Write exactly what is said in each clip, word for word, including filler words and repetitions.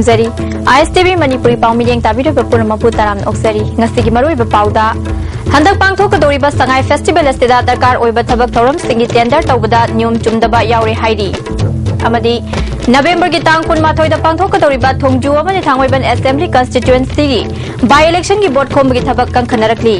ꯖꯔꯤ꯫ ꯑꯥꯏ ꯑꯦꯁ T V Manipuri ꯄꯥꯎ ꯃꯤꯠꯌꯦꯡ ꯇꯥꯕꯤꯔꯤꯕ ꯄꯨꯝꯅꯃꯛꯄꯨ ꯇꯔꯥꯝꯅ ꯑꯣꯛꯆꯔꯤ꯫ ꯉꯁꯤꯒꯤ ꯃꯔꯨꯑꯣꯏꯕ ꯄꯥꯎꯗ, ꯍꯟꯗꯛ ꯄꯥꯡꯊꯣꯛꯀꯗꯧꯔꯤꯕ ꯁꯉꯥꯏ ꯐꯦꯁꯇꯤꯚꯦꯜ ꯑꯁꯤꯗ ꯗꯔꯀꯥꯔ ꯑꯣꯏꯕ ꯊꯕꯛ ꯊꯧꯔꯝꯁꯤꯡꯒꯤ ꯇꯦꯟꯗꯔ ꯇꯧꯕꯗ ꯅꯤꯌꯣꯝ ꯆꯨꯝꯗꯕ ꯌꯥꯎꯔꯦ ꯍꯥꯏꯔꯤ꯫ ꯑꯃꯗꯤ ꯅꯕꯦꯝꯕꯔꯒꯤ ꯇꯥꯡ ꯀꯨꯟꯃꯥꯊꯣꯏꯗ ꯄꯥꯡꯊꯣꯛꯀꯗꯧꯔꯤꯕ ꯊꯣꯡꯖꯨ ꯑꯃꯗꯤ ꯊꯥꯡꯃꯩꯕꯟ ꯑꯦꯁꯦꯝꯕ꯭ꯂꯤ ꯀꯟꯁꯇꯤꯇ꯭ꯌꯨꯑꯦꯟꯁꯤꯒꯤ ꯕꯥꯏ ꯏꯂꯦꯛꯁꯟꯒꯤ ꯚꯣꯠ ꯈꯣꯝꯕꯒꯤ ꯊꯕꯛ ꯀꯟꯈꯠꯅꯔꯛꯂꯤ꯫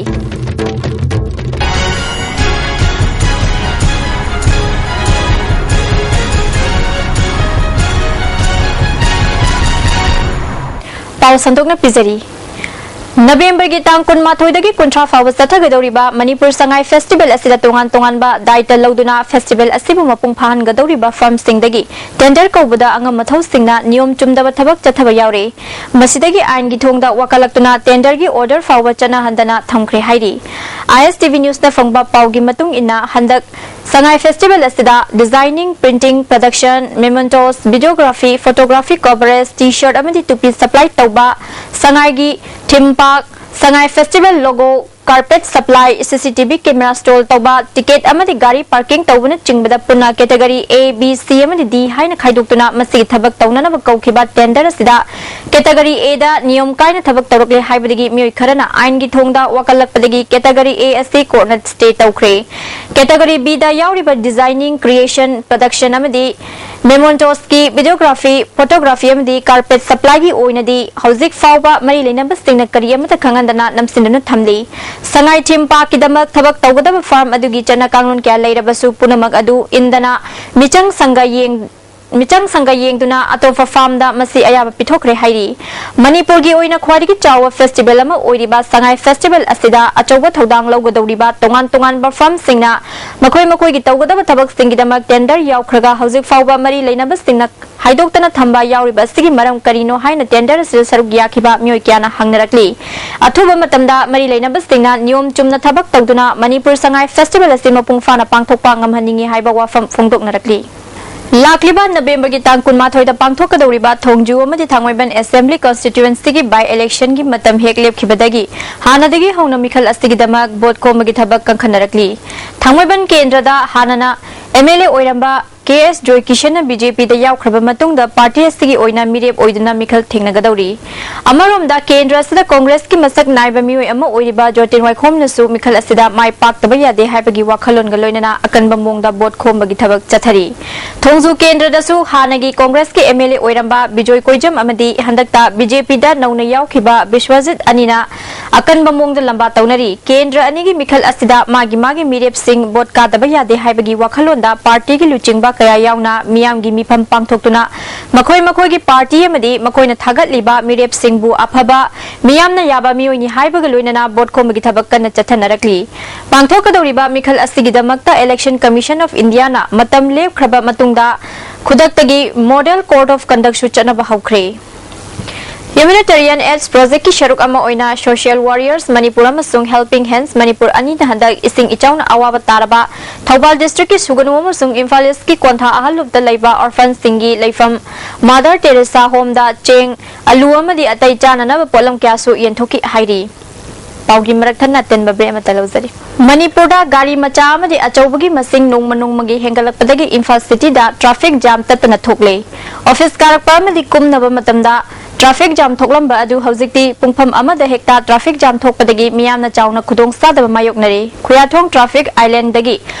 ꯄꯥꯎ ꯁꯟꯗꯣꯛꯅ ꯄꯤꯖꯔꯤ꯫ ꯅꯕꯦꯝꯕꯔꯒꯤ ꯇꯥꯡ ꯀꯨꯟꯃꯥꯊꯣꯏꯗꯒꯤ ꯀꯨꯟꯊ꯭ꯔꯥ ꯐꯥꯎꯕ ꯆꯠꯊꯒꯗꯧꯔꯤꯕ ꯃꯅꯤꯄꯨꯔ ꯁꯉꯥꯏ ꯐꯦꯁꯇꯤꯚꯦꯜ ꯑꯁꯤꯗ ꯇꯣꯉꯥꯟ ꯇꯣꯉꯥꯟꯕ ꯗꯥꯏꯇ ꯂꯧꯗꯨꯅ ꯐꯦꯁꯇꯤꯚꯦꯜ ꯑꯁꯤꯕꯨ ꯃꯄꯨꯡ ꯐꯥꯍꯟꯒꯗꯧꯔꯤꯕ ꯐꯥꯔꯝꯁꯤꯡꯗꯒꯤ ꯇꯦꯟꯗꯔ ꯀꯧꯕꯗ ꯑꯉꯝ ꯑꯊꯧꯁꯤꯡꯅ ꯅꯤꯌꯣꯝ ꯆꯨꯝꯗꯕ ꯊꯕꯛ ꯆꯠꯊꯕ ꯌꯥꯎꯔꯦ꯫ ꯃꯁꯤꯗꯒꯤ ꯑꯥꯏꯟꯒꯤ ꯊꯣꯡꯗ ꯋꯥꯀꯠꯂꯛꯇꯨꯅ ꯇꯦꯟꯗꯔꯒꯤ ꯑꯣꯔꯗꯔ ꯐꯥꯎꯕ ꯆꯠꯅꯍꯟꯗꯅ ꯊꯝꯈ꯭ꯔꯦ ꯍꯥꯏꯔꯤ꯫ ꯑꯥꯏ ꯑꯦꯁ ꯇꯤ ꯚꯤ ꯅ꯭ꯌꯨꯁꯅ ꯐꯪꯕ ꯄꯥꯎꯒꯤ ꯃꯇꯨꯡ ꯏꯟꯅ, ꯍꯟꯗꯛ ꯁꯉꯥꯏ ꯐꯦꯁꯇꯤꯚꯦꯜ ꯑꯁꯤꯗ designing, printing, production, mementos, videography, photography coverage, T-shirt ꯑꯃꯗꯤ ꯇꯨꯄꯤ supply ꯇꯧꯕ, ꯁꯉꯥꯏꯒꯤ theme park, ꯁꯉꯥꯏ festival logo, carpet supply, C C T V camera stall ꯇꯧꯕ, ticket ꯑꯃꯗꯤ ꯒꯥꯔꯤ parking ꯇꯧꯕꯅꯆꯤꯡꯕꯗ ꯄꯨꯟꯅ category A, B, C ꯑꯃꯗꯤ D ꯍꯥꯏꯅ ꯈꯥꯏꯗꯣꯛꯇꯨꯅ ꯃꯁꯤꯒꯤ ꯊꯕꯛ ꯇꯧꯅꯅꯕ ꯀꯧꯈꯤꯕ ꯇꯦꯟꯗꯔ ꯑꯁꯤꯗ category A ꯗ ꯅꯤꯌꯣꯝ ꯀꯥꯏꯅ ꯊꯕꯛ ꯇꯧꯔꯛꯂꯦ ꯍꯥꯏꯕꯗꯒꯤ ꯃꯤꯑꯣꯏ ꯈꯔꯅ ꯑꯥꯏꯟꯒꯤ ꯊꯣꯡꯗ ꯋꯥꯀꯠꯂꯛꯄꯗꯒꯤ category A ꯑꯁꯤ court ꯅ stay ꯇꯧꯈ꯭ꯔꯦ꯫ Category B ꯗ ꯌꯥꯎꯔꯤꯕ designing, creation, production ꯑꯃꯗꯤ mementos ꯀꯤ videography, photography ꯑꯃꯗꯤ carpet supply ꯒꯤ ꯑꯣꯏꯅꯗꯤ ꯍꯧꯖꯤꯛ ꯐꯥꯎꯕ ꯃꯔꯤ ꯂꯩꯅꯕꯁꯤꯡꯅ ꯀꯔꯤ ꯑꯃꯠꯇ ꯈꯪꯍꯟꯗꯅ ꯅꯝꯁꯤꯟꯗꯨꯅ ꯊꯝꯂꯤ꯫ ꯁꯉꯥꯏ theme park ꯀꯤꯗꯃꯛ ꯊꯕꯛ ꯇꯧꯒꯗꯕ firm ꯑꯗꯨꯒꯤ ꯆꯠꯅ ꯀꯥꯡꯂꯣꯟ ꯀꯌꯥ ꯂꯩꯔꯕꯁꯨ ꯄꯨꯝꯅꯃꯛ ꯑꯗꯨ ꯏꯟꯗꯅ ꯃꯤꯆꯪ ꯁꯪꯒ ꯌꯦꯡ-, ꯃꯤꯆꯪ ꯁꯪꯒ ꯌꯦꯡꯗꯨꯅ ꯑꯇꯣꯞꯄ firm ꯗ ꯃꯁꯤ ꯑꯌꯥꯕ ꯄꯤꯊꯣꯛꯈ꯭ꯔꯦ ꯍꯥꯏꯔꯤ꯫ ꯃꯅꯤꯄꯨꯔꯒꯤ ꯑꯣꯏꯅ ꯈ꯭ꯋꯥꯏꯗꯒꯤ ꯆꯥꯎꯕ festival ꯑꯃ ꯑꯣꯏꯔꯤꯕ ꯁꯉꯥꯏ festival ꯑꯁꯤꯗ ꯑꯆꯧꯕ ꯊꯧꯗꯥꯡ ꯂꯧꯒꯗꯧꯔꯤꯕ ꯇꯣꯉꯥꯟ ꯇꯣꯉꯥꯟꯕ firm ꯁꯤꯡꯅ ꯃꯈꯣꯏ ꯃꯈꯣꯏꯒꯤ ꯇꯧꯒꯗꯕ ꯊꯕꯛꯁꯤꯡꯒꯤꯗꯃꯛ tender ꯌꯥꯎꯈ꯭ꯔꯒ ꯍꯧꯖꯤꯛ ꯐꯥꯎꯕ ꯃꯔꯤ ꯂꯩꯅꯕꯁꯤꯡꯅ ꯍꯥꯏꯗꯣꯛꯇꯅ ꯊꯝꯕ ꯌꯥꯎꯔꯤꯕ ꯑꯁꯤꯒꯤ ꯃꯔꯝ ꯀꯔꯤꯅꯣ ꯍꯥꯏꯅ tender ꯑꯁꯤꯗ ꯁꯔꯨꯛ ꯌꯥꯈꯤꯕ ꯃꯤꯑꯣꯏ ꯀꯌꯥꯅ ꯍꯪꯅꯔꯛꯂꯤ꯫ ꯑꯊꯨꯕ ꯃꯇꯝꯗ ꯃꯔꯤ ꯂꯩꯅꯕꯁꯤꯡꯅ ꯅꯤꯌꯣꯝ ꯆꯨꯝꯅ ꯊꯕꯛ ꯇꯧꯗꯨꯅ ꯃꯅꯤꯄꯨꯔ ꯁꯉꯥꯏ festival ꯑꯁꯤ ꯃꯄꯨꯡ ꯐꯥꯅ ꯄꯥꯡꯊꯣꯛꯄ ꯉꯝꯍꯟꯅꯤꯡꯏ ꯍꯥꯏꯕ ꯋꯥꯐꯝ ꯐꯣꯡꯗꯣꯛꯅꯔꯛꯂꯤ꯫ ꯂꯥꯛꯂꯤꯕ ꯅꯕꯦꯝꯕꯔꯒꯤ ꯇꯥꯡ ꯀꯨꯟꯃꯥꯊꯣꯏꯗ ꯄꯥꯡꯊꯣꯛꯀꯗꯧꯔꯤꯕ ꯊꯣꯡꯖꯨ ꯑꯃꯗꯤ ꯊꯥꯡꯃꯩꯕꯟ assembly constituency ꯒꯤ by election ꯒꯤ ꯃꯇꯝ ꯍꯦꯛ ꯂꯦꯞꯈꯤꯕꯗꯒꯤ ꯍꯥꯟꯅꯗꯒꯤ ꯍꯧꯅ ꯃꯤꯈꯜ ꯑꯁꯤꯒꯤꯗꯃꯛ ꯚꯣꯠ ꯈꯣꯝꯕꯒꯤ ꯊꯕꯛ ꯀꯟꯈꯠꯅꯔꯛꯂꯤ꯫ ꯊꯥꯡꯃꯩꯕꯟ ꯀꯦꯟꯗ꯭ꯔꯗ ꯍꯥꯟꯅꯅ M L A ꯑꯣꯏꯔꯝꯕ ꯀꯦ ꯑꯦꯁ ꯖꯣꯏꯀꯤꯁꯟꯅ ꯕꯤ ꯖꯦ ꯄꯤꯗ ꯌꯥꯎꯈ꯭ꯔꯕ ꯃꯇꯨꯡꯗ ꯄꯥꯔꯇꯤ ꯑꯁꯤꯒꯤ ꯑꯣꯏꯅ ꯃꯤꯔꯦꯞ ꯑꯣꯏꯗꯨꯅ ꯃꯤꯈꯜ ꯊꯦꯡꯅꯒꯗꯧꯔꯤ꯫ ꯑꯃꯔꯣꯝꯗ ꯀꯦꯟꯗ꯭ꯔ ꯑꯁꯤꯗ ꯀꯣꯡꯒ꯭ꯔꯦꯁꯀꯤ ꯃꯁꯛ ꯅꯥꯏꯕ ꯃꯤꯑꯣꯏ ꯑꯃ ꯑꯣꯏꯔꯤꯕ ꯖꯣꯇꯤꯟ ꯋꯥꯏꯈꯣꯝꯅꯁꯨ ꯃꯤꯈꯜ ꯑꯁꯤꯗ ꯃꯥꯏ ꯄꯥꯛꯇꯕ ꯌꯥꯗꯦ ꯍꯥꯏꯕꯒꯤ ꯋꯥꯈꯜꯂꯣꯟꯒ ꯂꯣꯏꯅꯅ ꯑꯀꯟꯕ ꯃꯑꯣꯡꯗ ꯚꯣꯠ ꯈꯣꯝꯕꯒꯤ ꯊꯕꯛ ꯆꯠꯊꯔꯤ꯫ ꯊꯣꯡꯖꯨ ꯀꯦꯟꯗ꯭ꯔꯗꯁꯨ ꯍꯥꯟꯅꯒꯤ ꯀꯣꯡꯒ꯭ꯔꯦꯁꯀꯤ ꯑꯦꯝ ꯑꯦꯜ ꯑꯦ ꯑꯣꯏꯔꯝꯕ ꯕꯤꯖꯣꯏ ꯀꯣꯏꯖꯝ ꯑꯃꯗꯤ ꯍꯟꯗꯛꯇ ꯕꯤ ꯖꯦ ꯄꯤꯗ ꯅꯧꯅ ꯌꯥꯎꯈꯤꯕ ꯕꯤꯁ꯭ꯋꯖꯤꯠ ꯑꯅꯤꯅ ꯑꯀꯟꯕ ꯃꯑꯣꯡꯗ ꯂꯝꯕꯥ ꯇꯧꯅꯔꯤ꯫ ꯀꯦꯟꯗ꯭ꯔ ꯑꯅꯤꯒꯤ ꯃꯤꯈꯜ ꯑꯁꯤꯗ ꯃꯥꯒꯤ ꯃꯥꯒꯤ ꯃꯤꯔꯦꯞꯁꯤꯡ ꯚꯣꯠ ꯀꯥꯗꯕ ꯌꯥꯗꯦ ꯍꯥꯏꯕꯒꯤ ꯋꯥꯈꯜꯂꯣꯟꯗ ꯄꯥꯔꯇꯤꯒꯤ ꯂꯨꯆꯤꯡꯕ ꯀꯌꯥ ꯌꯥꯎꯅ ꯃꯤꯌꯥꯝꯒꯤ ꯃꯤꯐꯝ ꯄꯥꯡꯊꯣꯛꯇꯨꯅ ꯃꯈꯣꯏ ꯃꯈꯣꯏꯒꯤ ꯄꯥꯔꯇꯤ ꯑꯃꯗꯤ ꯃꯈꯣꯏꯅ ꯊꯥꯒꯠꯂꯤꯕ ꯃꯤꯔꯦꯞꯁꯤꯡꯕꯨ ꯑꯐꯕ, ꯃꯤꯌꯥꯝꯅ ꯌꯥꯕ ꯃꯤꯑꯣꯏꯅꯤ ꯍꯥꯏꯕꯒ ꯂꯣꯏꯅꯅ ꯚꯣꯠ ꯈꯣꯝꯕꯒꯤ ꯊꯕꯛ ꯀꯟꯅ ꯆꯠꯊꯅꯔꯛꯂꯤ꯫ ꯄꯥꯡꯊꯣꯛꯀꯗꯧꯔꯤꯕ ꯃꯤꯈꯜ ꯑꯁꯤꯒꯤꯗꯃꯛꯇ Election Commission of Indiaꯅ ꯃꯇꯝ ꯂꯦꯞꯈ꯭ꯔꯕ ꯃꯇꯨꯡꯗ ꯈꯨꯗꯛꯇꯒꯤ Model Code of Conductꯁꯨ ꯆꯠꯅꯕ ꯍꯧꯈ꯭ꯔꯦ꯫ Humanitarian AIDS Projectꯀꯤ ꯁꯔꯨꯛ ꯑꯃ ꯑꯣꯏꯅ Social Warriors Manipur ꯑꯃꯁꯨꯡ Helping Hands Manipur ꯑꯅꯤꯅ ꯍꯟꯗꯛ ꯏꯁꯤꯡ ꯏꯆꯥꯎꯅ ꯑꯋꯥꯕ ꯇꯥꯔꯕ ꯊꯧꯕꯥꯜ districtꯀꯤ ꯁꯨꯒꯅꯨ ꯑꯃꯁꯨꯡ ꯏꯝꯐꯥꯜ Eastꯀꯤ ꯀꯣꯟꯊꯥ ꯑꯍꯜꯂꯨꯞꯇ ꯂꯩꯕ orphanꯁꯤꯡꯒꯤ ꯂꯩꯐꯝ Mother Teresa Homeꯗ ꯆꯦꯡ, ꯑꯂꯨ ꯑꯃꯗꯤ ꯑꯇꯩ ꯆꯥꯅꯅꯕ ꯄꯣꯠꯂꯝ ꯀꯌꯥꯁꯨ ꯌꯦꯟꯊꯣꯛꯈꯤ ꯍꯥꯏꯔꯤ꯫ ꯄꯥꯎꯒꯤ ꯃꯔꯛ ꯊꯠꯅ ꯑꯇꯦꯟꯕ break ꯑꯃꯠꯇ ꯂꯧꯖꯔꯤ꯫ ꯃꯅꯤꯄꯨꯔꯗ ꯒꯥꯔꯤ ꯃꯆꯥ ꯑꯃꯗꯤ ꯑꯆꯧꯕꯒꯤ ꯃꯁꯤꯡ ꯅꯣꯡꯃ ꯅꯣꯡꯃꯒꯤ ꯍꯦꯟꯒꯠꯂꯛꯄꯗꯒꯤ ꯏꯝꯐꯥꯜ cityꯗ traffic jam ꯇꯠꯇꯅ ꯊꯣꯛꯂꯦ꯫ Office ꯀꯥꯔꯛꯄ ꯑꯃꯗꯤ ꯀꯨꯝꯅꯕ ꯃꯇꯝꯗ traffic jam ꯊꯣꯛꯂꯝꯕ ꯑꯗꯨ ꯍꯧꯖꯤꯛꯇꯤ ꯄꯨꯡꯐꯝ ꯑꯃꯗ ꯍꯦꯛꯇ traffic jam ꯊꯣꯛꯄꯗꯒꯤ ꯃꯤꯌꯥꯝꯅ ꯆꯥꯎꯅ ꯈꯨꯗꯣꯡꯆꯥꯗꯕ ꯃꯥꯌꯣꯛꯅꯔꯦ꯫ ꯈꯨꯌꯥꯊꯣꯡ traffic islandꯗꯒꯤ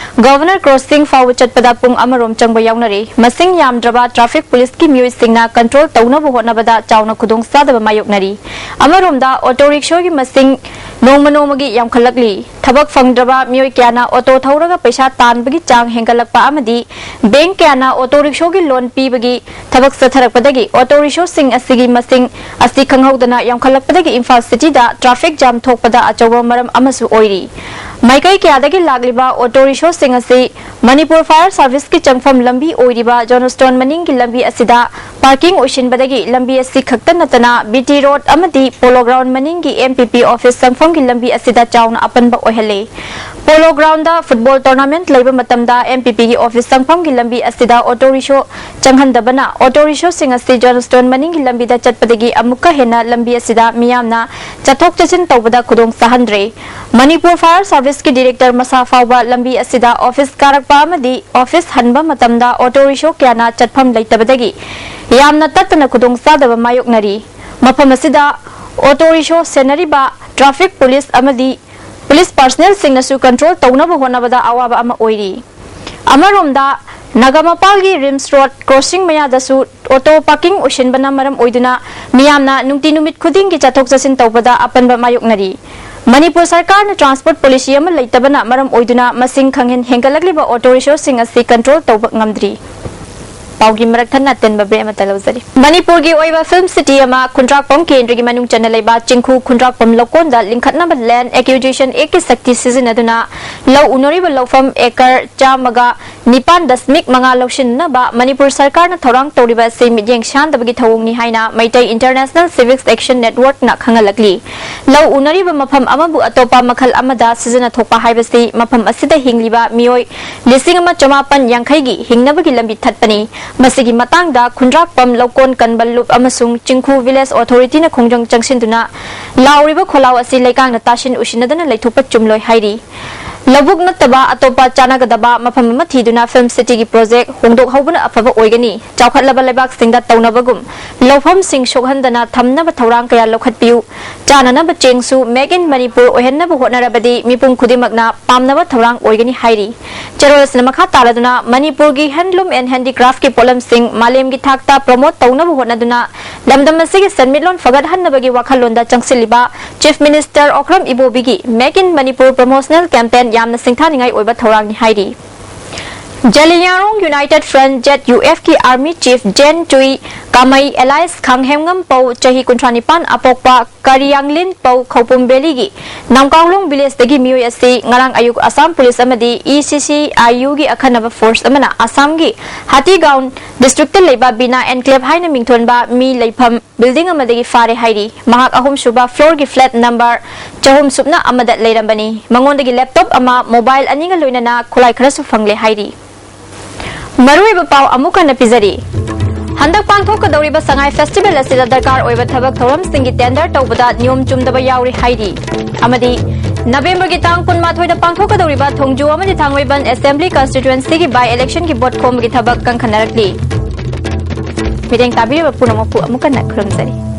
Governor Crossing ꯐꯥꯎꯕ ꯆꯠꯄꯗ ꯄꯨꯡ ꯑꯃꯔꯣꯝ ꯆꯪꯕ ꯌꯥꯎꯅꯔꯦ꯫ ꯃꯁꯤꯡ ꯌꯥꯝꯗ꯭ꯔꯕ traffic policeꯀꯤ ꯃꯤꯑꯣꯏꯁꯤꯡꯅ control ꯇꯧꯅꯕ ꯍꯣꯠꯅꯕꯗ ꯆꯥꯎꯅ ꯈꯨꯗꯣꯡꯆꯥꯗꯕ ꯃꯥꯌꯣꯛꯅꯔꯤ꯫ ꯑꯃꯔꯣꯝꯗ auto rickshaw ꯒꯤ ꯃꯁꯤꯡ ꯅꯣꯡꯃ ꯅꯣꯡꯃꯒꯤ ꯌꯥꯝꯈꯠꯂꯛꯂꯤ꯫ ꯊꯕꯛ ꯐꯪꯗ꯭ꯔꯕ ꯃꯤꯑꯣꯏ ꯀꯌꯥꯅ auto ꯊꯧꯔꯒ ꯄꯩꯁꯥ ꯇꯥꯟꯕꯒꯤ ꯆꯥꯡ ꯍꯦꯟꯒꯠꯂꯛꯄ ꯑꯃꯗꯤ bank ꯀꯌꯥꯅ auto rickshaw ꯒꯤ loan ꯄꯤꯕꯒꯤ ꯊꯕꯛ ꯆꯠꯊꯔꯛꯄꯗꯒꯤ auto rickshaw ꯁꯤꯡ ꯑꯁꯤꯒꯤ ꯃꯁꯤꯡ ꯑꯁꯤ ꯈꯪꯍꯧꯗꯅ ꯌꯥꯝꯈꯠꯂꯛꯄꯗꯒꯤ ꯏꯝꯐꯥꯜ cityꯗ traffic jam ꯊꯣꯛꯄꯗ ꯑꯆꯧꯕ ꯃꯔꯝ ꯑꯃꯁꯨ ꯑꯣꯏꯔꯤ꯫ ꯃꯥꯏꯀꯩ ꯀꯌꯥꯗꯒꯤ ꯂꯥꯛꯂꯤꯕ auto rickshaw ꯁꯤꯡ ꯑꯁꯤ ꯃꯅꯤꯄꯨꯔ Fire Service ꯀꯤ ꯆꯪꯐꯝ ꯂꯝꯕꯤ ꯑꯣꯏꯔꯤꯕ Johnstone ꯃꯅꯤꯡꯒꯤ ꯂꯝꯕꯤ ꯑꯁꯤꯗ parking ꯑꯣꯏꯁꯤꯟꯕꯗꯒꯤ ꯂꯝꯕꯤ ꯑꯁꯤ ꯈꯛꯇ ꯅꯠꯇꯅ B T Road ꯑꯃꯗꯤ Polo Ground ꯃꯅꯤꯡꯒꯤ M P P office ꯆꯪꯐꯝꯒꯤ ꯂꯝꯕꯤ ꯑꯁꯤꯗ ꯆꯥꯎꯅ ꯑꯄꯟꯕ ꯑꯣꯏꯍꯜꯂꯦ꯫ Polo Ground ꯗ football tournament ꯂꯩꯕ ꯃꯇꯝꯗ M P P ꯒꯤ office ꯆꯪꯐꯝꯒꯤ ꯂꯝꯕꯤ ꯑꯁꯤꯗ auto rickshaw ꯆꯪꯍꯟꯗꯕꯅ ꯑꯣꯇꯣ ꯔꯤꯛꯁꯣꯁꯤꯡ ꯑꯁꯤ ꯖꯣꯟꯁꯇꯣꯟ ꯃꯅꯤꯡꯒꯤ ꯂꯝꯕꯤꯗ ꯆꯠꯄꯗꯒꯤ ꯑꯃꯨꯛꯀ ꯍꯦꯟꯅ ꯂꯝꯕꯤ ꯑꯁꯤꯗ ꯃꯤꯌꯥꯝꯅ ꯆꯠꯊꯣꯛ ꯆꯠꯁꯤꯟ ꯇꯧꯕꯗ ꯈꯨꯗꯣꯡ ꯆꯥꯍꯟꯗ꯭ꯔꯦ꯫ ꯃꯅꯤꯄꯨꯔ ꯐꯥꯌꯔ ꯁꯥꯔꯚꯤꯁꯀꯤ ꯗꯤꯔꯦꯛꯇꯔ ꯃꯁꯥ ꯐꯥꯎꯕ ꯂꯝꯕꯤ ꯑꯁꯤꯗ ꯑꯣꯐꯤꯁ ꯀꯥꯔꯛꯄ ꯑꯃꯗꯤ ꯑꯣꯐꯤꯁ ꯍꯟꯕ ꯃꯇꯝꯗ ꯑꯣꯇꯣ ꯔꯤꯛꯁꯣ ꯀꯌꯥꯅ ꯆꯠꯐꯝ ꯂꯩꯇꯕꯗꯒꯤ ꯌꯥꯝꯅ ꯇꯠꯇꯅ ꯈꯨꯗꯣꯡ ꯆꯥꯗꯕ ꯃꯥꯌꯣꯛꯅꯔꯤ꯫ ꯃꯐꯝ ꯑꯁꯤꯗ ꯑꯣꯇꯣ ꯔꯤꯛꯁꯣ ꯁꯦꯟꯅꯔꯤꯕ ꯇ꯭ꯔꯥꯐꯤꯛ ꯄꯨꯂꯤꯁ ꯑꯃꯗꯤ ꯄꯨꯂꯤꯁ ꯄꯥꯔꯁꯅꯦꯜꯁꯤꯡꯅꯁꯨ ꯀꯟꯇ꯭ꯔꯣꯜ ꯇꯧꯅꯕ ꯍꯣꯠꯅꯕꯗ ꯑꯋꯥꯕ ꯑꯃ ꯑꯣꯏꯔꯤ꯫ ꯑꯃꯔꯣꯝꯗ ꯅꯥꯒꯥꯃꯄꯥꯜꯒꯤ ꯔꯤꯝꯁ ꯔꯣꯗ ꯀ꯭ꯔꯣꯁꯤꯡ ꯃꯌꯥꯗꯁꯨ ꯑꯣꯇꯣ ꯄꯥꯔꯀꯤꯡ ꯑꯣꯏꯁꯤꯟꯕꯅ ꯃꯔꯝ ꯑꯣꯏꯗꯨꯅ ꯃꯤꯌꯥꯝꯅ ꯅꯨꯡꯇꯤ ꯅꯨꯃꯤꯠ ꯈꯨꯗꯤꯡꯒꯤ ꯆꯠꯊꯣꯛ ꯆꯠꯁꯤꯟ ꯇꯧꯕꯗ ꯑꯄꯟꯕ ꯃꯥꯌꯣꯛꯅꯔꯤ꯫ ꯃꯅꯤꯄꯨꯔ ꯁꯔꯀꯥꯔꯅ ꯇ꯭ꯔꯥꯟꯁꯄꯣꯔꯠ ꯄꯣꯂꯤꯁꯤ ꯑꯃ ꯂꯩꯇꯕꯅ ꯃꯔꯝ ꯑꯣꯏꯗꯨꯅ ꯃꯁꯤꯡ ꯈꯪꯍꯦꯟ ꯍꯦꯟꯒꯠꯂꯛꯂꯤꯕ ꯑꯣꯇꯣ ꯔꯤꯛꯁꯣꯁꯤꯡ ꯑꯁꯤ ꯀꯟꯇ꯭ꯔꯣꯜ ꯇꯧꯕ ꯉꯝꯗ꯭ꯔꯤ꯫ ꯄꯥꯎꯒꯤ ꯃꯔꯛ ꯊꯠꯅ ꯑꯇꯦꯟꯕ ꯕ꯭ꯔꯦꯛ ꯑꯃꯠꯇ ꯂꯧꯖꯔꯤ꯫ ꯃꯅꯤꯄꯨꯔꯒꯤ ꯑꯣꯏꯕ ꯐꯤꯜꯝ ꯁꯤꯇꯤ ꯑꯃ ꯈꯨꯟꯗ꯭ꯔꯥꯛꯄꯝ ꯀꯦꯟꯗ꯭ꯔꯒꯤ ꯃꯅꯨꯡ ꯆꯟꯅ ꯂꯩꯕ ꯆꯤꯡꯈꯨ ꯈꯨꯟꯗ꯭ꯔꯥꯛꯄꯝ ꯂꯧꯀꯣꯟꯗ ꯂꯤꯡꯈꯠꯅꯕ ꯂꯦꯟ ꯑꯦꯀ꯭ꯌꯨꯖꯤꯁꯟ ꯑꯦꯛꯀꯤ ꯁꯛꯇꯤ ꯁꯤꯖꯤꯟꯅꯗꯨꯅ ꯂꯧ ꯎꯅꯔꯤꯕ ꯂꯧꯐꯝ ꯑꯦꯀꯔ ꯆꯥꯝꯃꯒ ꯅꯤꯄꯥꯟ ꯗꯁꯃꯤꯛ ꯃꯉꯥ ꯂꯧꯁꯤꯟꯅꯕ ꯃꯅꯤꯄꯨꯔ ꯁꯔꯀꯥꯔꯅ ꯊꯧꯔꯥꯡ ꯇꯧꯔꯤꯕ ꯑꯁꯤ ꯃꯤꯠꯌꯦꯡ ꯁꯥꯟꯗꯕꯒꯤ ꯊꯧꯑꯣꯡꯅꯤ ꯍꯥꯏꯅ ꯃꯩꯇꯩ ꯏꯟꯇꯔꯅꯦꯁꯅꯦꯜ ꯁꯤꯚꯤꯛꯁ ꯑꯦꯛꯁꯟ ꯅꯦꯠꯋꯥꯔꯛꯅ ꯈꯪꯍꯜꯂꯛꯂꯤ꯫ ꯂꯧ ꯎꯅꯔꯤꯕ ꯃꯐꯝ ꯑꯃꯕꯨ ꯑꯇꯣꯞꯄ ꯃꯈꯜ ꯑꯃꯗ ꯁꯤꯖꯤꯟꯅꯊꯣꯛꯄ ꯍꯥꯏꯕꯁꯤ ꯃꯐꯝ ꯑꯁꯤꯗ ꯍꯤꯡꯂꯤꯕ ꯃꯤꯑꯣꯏ ꯂꯤꯁꯤꯡ ꯑꯃ ꯆꯃꯥꯄꯟ ꯌꯥꯡꯈꯩꯒꯤ ꯍꯤꯡꯅꯕꯒꯤ ꯂꯝꯕꯤ ꯊꯠꯄꯅꯤ꯫ ꯃꯁꯤꯒꯤ ꯃꯇꯥꯡꯗ ꯈꯨꯟꯗ꯭ꯔꯥꯛꯄꯝ ꯂꯧꯀꯣꯟ ꯀꯟꯕ ꯂꯨꯞ ꯑꯃꯁꯨꯡ ꯆꯤꯡꯈꯨ ꯚꯤꯂꯦꯖ ꯑꯣꯊꯣꯔꯤꯇꯤꯅ ꯈꯣꯡꯖꯪ ꯆꯪꯁꯤꯟꯗꯨꯅ ꯂꯥꯎꯔꯤꯕ ꯈꯣꯜꯂꯥꯎ ꯑꯁꯤ ꯂꯩꯀꯥꯡꯅ ꯇꯥꯁꯤꯟ ꯎꯁꯤꯟꯅꯗꯅ ꯂꯩꯊꯣꯛꯄ ꯆꯨꯝꯂꯣꯏ ꯍꯥꯏꯔꯤ꯫ ꯂꯧꯕꯨꯛ ꯅꯠꯇꯕ ꯑꯇꯣꯞꯄ ꯆꯥꯟꯅꯒꯗꯕ ꯃꯐꯝ ꯑꯃ ꯊꯤꯗꯨꯅ ꯐꯤꯜꯝ ꯁꯤꯇꯤꯒꯤ ꯄ꯭ꯔꯣꯖꯦꯛ ꯍꯣꯡꯗꯣꯛꯍꯧꯕꯅ ꯑꯐꯕ ꯑꯣꯏꯒꯅꯤ꯫ ꯆꯥꯎꯈꯠꯂꯕ ꯂꯩꯕꯥꯛꯁꯤꯡꯗ ꯇꯧꯅꯕꯒꯨꯝ ꯂꯧꯐꯝꯁꯤꯡ ꯁꯣꯛꯍꯟꯗꯅ ꯊꯝꯅꯕ ꯊꯧꯔꯥꯡ ꯀꯌꯥ ꯂꯧꯈꯠꯄꯤꯌꯨ꯫ ꯆꯥꯅꯅꯕ ꯆꯦꯡꯁꯨ Make in Manipur ꯑꯣꯏꯍꯟꯅꯕ ꯍꯣꯠꯅꯔꯕꯗꯤ ꯃꯤꯄꯨꯝ ꯈꯨꯗꯤꯡꯃꯛꯅ ꯄꯥꯝꯅꯕ ꯊꯧꯔꯥꯡ ꯑꯣꯏꯒꯅꯤ ꯍꯥꯏꯔꯤ꯫ ꯆꯦꯔꯣꯜ ꯑꯁꯤꯅ ꯃꯈꯥ ꯇꯥꯔꯗꯨꯅ ꯃꯅꯤꯄꯨꯔꯒꯤ ꯍꯦꯟꯗꯂꯨꯝ ꯑꯦꯟ ꯍꯦꯟꯗꯤꯀ꯭ꯔꯥꯐꯀꯤ ꯄꯣꯠꯂꯝꯁꯤꯡ ꯃꯥꯂꯦꯝꯒꯤ ꯊꯥꯛꯇ ꯄ꯭ꯔꯃꯣꯠ ꯇꯧꯅꯕ ꯍꯣꯠꯅꯗꯨꯅ ꯂꯝꯗꯝ ꯑꯁꯤꯒꯤ ꯁꯦꯟꯃꯤꯠꯂꯣꯟ ꯐꯒꯠꯍꯟꯅꯕꯒꯤ ꯋꯥꯈꯜꯂꯣꯟꯗ ꯆꯪꯁꯤꯜꯂꯤꯕ ꯆꯤꯐ ꯃꯤꯅꯤꯁꯇꯔ ꯑꯣꯀ꯭ꯔꯝ ꯏꯕꯣꯕꯤꯒꯤ Make in Manipur promotional campaign ꯌꯥꯝꯅ ꯁꯤꯡꯊꯥꯅꯤꯡꯉꯥꯏ ꯑꯣꯏꯕ ꯊꯧꯔꯥꯡꯅꯤ ꯍꯥꯏꯔꯤ꯫ ꯖꯦꯂꯤꯌꯥꯡꯔꯣꯡ ꯌꯨꯅꯥꯏꯇꯦꯗ ꯐ꯭ꯔꯟꯠ, ZUF ꯀꯤ ꯑꯥꯔꯃꯤ ꯆꯤꯐ ꯖꯦꯟ ꯆꯨꯏ ꯀꯥꯃꯩ ꯑꯦꯂꯥꯏꯁ ꯈꯥꯡꯍꯦꯝꯉꯝ ꯄꯧ, ꯆꯍꯤ ꯀꯨꯟꯊ꯭ꯔꯥ ꯅꯤꯄꯥꯟ, ꯑꯄꯣꯛꯄ ꯀꯔꯤꯌꯥꯡꯂꯤꯟ ꯄꯧ, ꯈꯧꯄꯨꯝ ꯚꯦꯂꯤꯒꯤ ꯅꯥꯝꯀꯥꯎꯂꯣꯡ ꯚꯤꯂꯦꯖꯇꯒꯤ ꯃꯤꯑꯣꯏ ꯑꯁꯤ ꯉꯔꯥꯡ ꯑꯌꯨꯛ ꯑꯁꯥꯝ ꯄꯨꯂꯤꯁ ꯑꯃꯗꯤ ECCIU ꯒꯤ ꯑꯈꯟꯅꯕ ꯐꯣꯔꯁ ꯑꯃꯅ ꯑꯁꯥꯝꯒꯤ ꯍꯥꯇꯤꯒꯥꯎꯟ ꯗꯤꯁꯇ꯭ꯔꯤꯛꯇ ꯂꯩꯕ ꯕꯤꯅꯥ ꯑꯦꯟꯀ꯭ꯂꯦꯚ ꯍꯥꯏꯅ ꯃꯤꯡꯊꯣꯟꯕ ꯃꯤ ꯂꯩꯐꯝ ꯕꯤꯜꯗꯤꯡ ꯑꯃꯗꯒꯤ ꯐꯥꯔꯦ ꯍꯥꯏꯔꯤ꯫ ꯃꯍꯥꯛ ꯑꯍꯨꯝꯁꯨꯕ ꯐ꯭ꯂꯣꯔꯒꯤ ꯐ꯭ꯂꯦꯠ ꯅꯝꯕꯔ ꯆꯍꯨꯝ ꯁꯨꯞꯅ ꯑꯃꯗ ꯂꯩꯔꯝꯕꯅꯤ꯫ ꯃꯉꯣꯟꯗꯒꯤ ꯂꯦꯞꯇꯣꯞ ꯑꯃ, ꯃꯣꯕꯥꯏꯜ ꯑꯅꯤꯒ ꯂꯣꯏꯅꯅ ꯈꯨꯠꯂꯥꯏ ꯈꯔꯁꯨ ꯐꯪꯂꯦ ꯍꯥꯏꯔꯤ꯫ ꯃꯔꯨꯑꯣꯏꯕ ꯄꯥꯎ ꯑꯃꯨꯛ ꯍꯟꯅ ꯄꯤꯖꯔꯤ꯫ ꯍꯟꯗꯛ ꯄꯥꯡꯊꯣꯛꯀꯗꯧꯔꯤꯕ ꯁꯉꯥꯏ ꯐꯦꯁꯇꯤꯚꯦꯜ ꯑꯁꯤꯗ ꯗꯔꯀꯥꯔ ꯑꯣꯏꯕ ꯊꯕꯛ ꯊꯧꯔꯝꯁꯤꯡꯒꯤ ꯇꯦꯟꯗꯔ ꯇꯧꯕꯗ ꯅꯤꯌꯣꯝ ꯆꯨꯝꯗꯕ ꯌꯥꯎꯔꯤ ꯍꯥꯏꯔꯤ꯫ ꯑꯃꯗꯤ ꯅꯕꯦꯝꯕꯔꯒꯤ ꯇꯥꯡ ꯀꯨꯟꯃꯥꯊꯣꯏꯗ ꯄꯥꯡꯊꯣꯛꯀꯗꯧꯔꯤꯕ ꯊꯣꯡꯖꯨ ꯑꯃꯗꯤ ꯊꯥꯡꯃꯩꯕꯟ ꯑꯦꯁꯦꯝꯕ꯭ꯂꯤ ꯀꯟꯁꯇꯤꯇ꯭ꯋꯦꯟꯁꯤꯒꯤ ꯕꯥꯏ ꯏꯂꯦꯛꯁꯟꯒꯤ ꯚꯣꯠ ꯈꯣꯝꯕꯒꯤ ꯊꯕꯛ ꯀꯟꯈꯠꯅꯔꯛꯂꯤ꯫ ꯃꯤꯠꯌꯦꯡ ꯇꯥꯕꯤꯔꯤꯕ ꯄꯨꯝꯅꯃꯛꯄꯨ ꯑꯃꯨꯛ ꯍꯟꯅ ꯈꯨꯔꯨꯝꯖꯔꯤ꯫